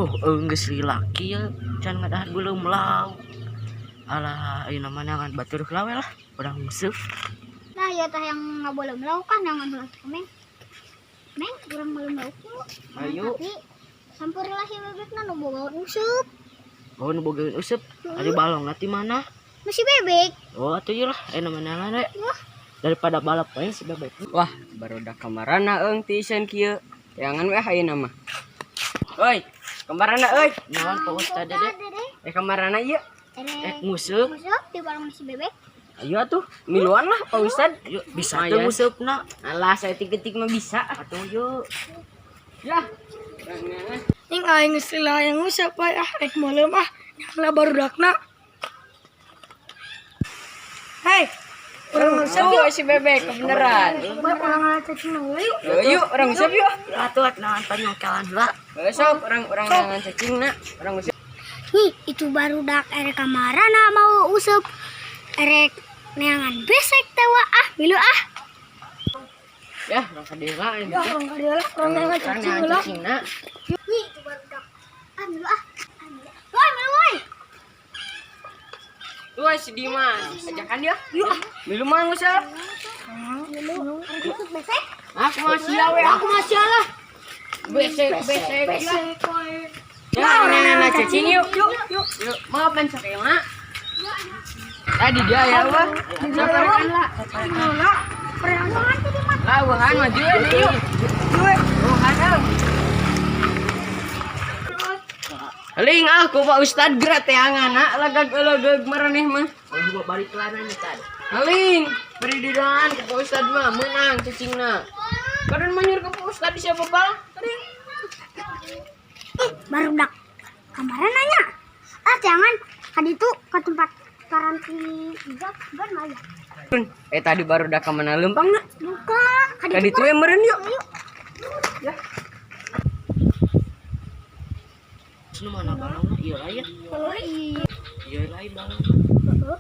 Duh, geus laki ya, can ngadahar belum lauk. Alah, ayeuna mah neangan batur heula we lah, urang nguseup. Nah, ya tah yang ngaboleh lauk kan neangan heula tuh, Meng. Meng, urang meuleum lauk yuk. Ayo. Tapi sampurlah si bebekna nu boga useup. Oh, nu boga useup, ari balongna ti mana? Masih bebek. Oh, atuh ieu lah, ayeuna mah neangan we. Wah. Daripada balap we si bebek. Wah, barudak kamarana eung tiiseun kieu. Teangan we ayeuna mah. Oi, kamarana euy? Naon, Pak Ustad Dede? Dede. Eh, kamarana ieu? Eh, nguseup. Nguseup di balong si bebek. Ayo atuh, miluan lah Pak Ustad. Yuk, bisa tuh Lumayan. Nguseupna. Alah, saya tik-tik mah bisa. Atuh yuk. Ya. Ning aing geus lila yang nguseup wae ah, rek meuleum ah. Nyala barudakna. Hei, urang nguseup yuk. Oh, si bebek kebeneran. Bae urang ngala cacing heula yuk. Yuk, yuk, urang nguseup yuk. Atuh naon panyongkelan heula. Eh, sok, urang urang neangan cacingna, urang nguseup. Nih, itu barudak erek kamarana mau useup. Erek neangan besek tawa ah, milu ah. Ya, urang ka dieu lah. Ya urang ka dieu lah, urang neangan Urang cacing neangan heula. Cacingna. Nih, itu barudak. Ah, milu ah. Ah, milu. Woi, milu woi. Wah, si Dimas. Ajakan dia. Yuk ah. Milu mah nguseup. Milu, erek useup besek. Aku masih we, aku masih lah. Besek, besek. Besek wae. Ya, urang neangan cacing yuk. Yuk, yuk. Yuk, mau pan sakema. Tadi dia ya, wah. Sampaikan lah. Heula. Preangan Lah, wahan maju ya, yuk. yuk. Wahan ah. Ling ah, ku Pak Ustad gerak teangan ah, lagag lagag maraneh mah. Oh, gua balik kelana nih tadi. Ling, beri didoan ke Pak Ustad mah menang cacingna. Kadon manyur ke Pak Ustad siapa bal? Ih, barudak kamarana nanya. Ah, jangan. Tadi itu ke tempat karanti tiga, bukan mah ya? Eh, tadi baru dah kemana lempang na? Bukan. Tadi tuh yang meren yuk. Yuk. Nu mana balongna? Ieu lah ya. Oh, iya. Ieu lah balongna. Heeh.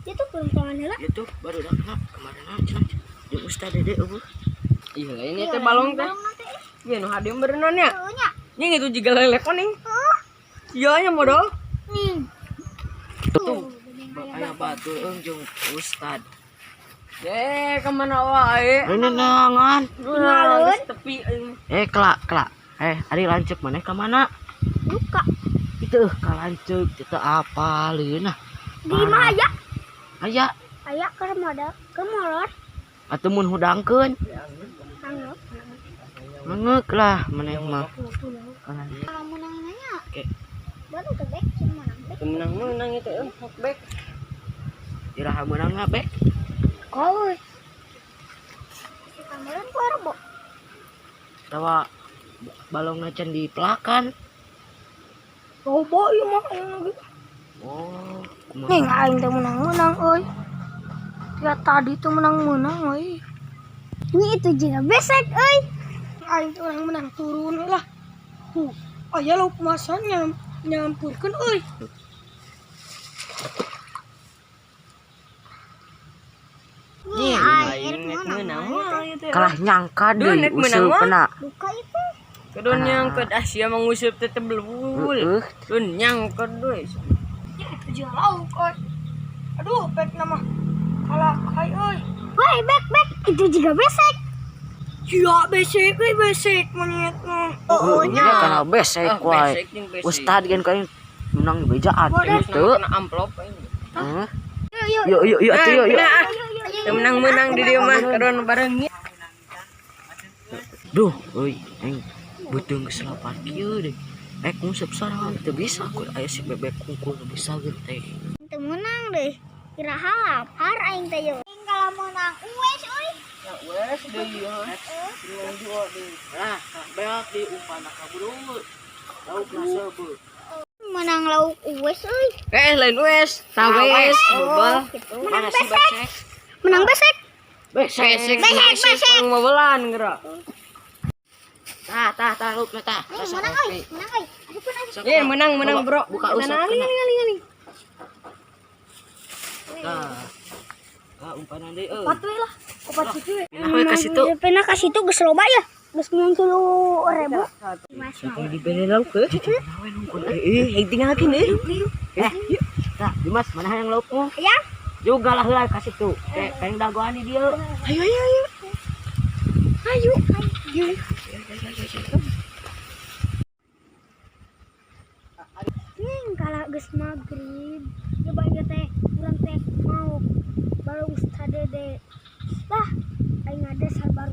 Itu perempuan heula. Ieu tuh baru dah kemarin cenah. Jeung Ustad Dede eueuh. Iya, ini teh balong teh. Iya, nu hade merenan ya. Heeh nya. Ini itu juga lelek kuning. Iya nya modal. Nih. Tuh, aya batur euy jeung Ustad. Eh, kemana wae? Ini neangan. Ngalun. Tepi aing. Eh, kelak, kelak. Eh, ari lanceuk maneh ka mana? Buka. Itu ka lanceuk itu apa leunah? Di imah aya. Aya. Aya keur modal, keur molor. Atuh mun hudangkeun. Anu. Mengeuk lah maneh mah. Kalau menang nanya. Oke. Baru ke bek, cuma menang bek. Menang-menang itu eh, bek. Iraha meunangna, Bek? Kau. Si kamaran ku rebo. Tawa balongna can dipelakan. Loba ieu mah aing lagi. Oh, Ning kumaha? aing teh menang-menang euy. Ya tadi tuh menang-menang euy. Ini itu juga besek euy. Aing teh urang menang turun lah. Tuh, aya lauk masan nyampurkeun euy. Nih, aing Aing menang mah itu. Kalah nyangka Duh, deui nek menang mah. useupna. Buka itu. Kedon nyangkut ah sia manguseup teh tebelul. Heeh. Dun nyangkut deui. Ya itu juga lauk euy. Aduh, pek nama. Kalah kai euy. Woi, bek bek, itu juga besek. Ya besek euy besek monyet mah. Oh, nya kana besek Ah, wae. besek jeung besek. Ustad kan kain menang bejaan gitu. Kena amplop aing. Heeh. Yuk, yuk. Yuk yuk yuk atuh yuk yuk. Nah, teu menang-menang di dieu mah kedon bareng. Duh, euy, aing beuteung geus lapar kieu deh. Rek nguseup sorangan teu bisa ku aya si bebek kungkul nu bisa ge teh. Teu menang deh. Iraha lapar aing teh yeuh. Aing kalau menang uwes euy. Ya wes deui ya. Lah, beak di umpan ka burung. Lauk seubeuh. Menang lauk uwes euy. Eh, lain wes, tawes, bobol. Gitu. Menang Mana si besek. besek? Menang besek. Besek. Besek, Besek, besek. Mobelan geura. Tah, tah, tah, laukna tah. Nih, menang euy, menang euy. Asupkeun asup. Eh, menang, menang, Bro. Buka Nah, usap aling, kena. aling, aling, aling. Tah. Tah, umpanan deui euy. Opat we lah. Opat situ we. Nah, we ka situ. Pernah ka situ geus loba ya. Geus 90.000. Mas mau. Dibeli lauk ke? Eh, tinggalkeun euy. Eh, tah, Dimas, mana yang laukmu? Ya. Juga lah heula kasih tuh. Kayak pengen dagoan di dia. Ayo ayo ayo. Ayo. Ayo. Kalau geus maghrib, coba ieu teh urang teh mau baru Ustaz Dede. Lah, aing ada sabar.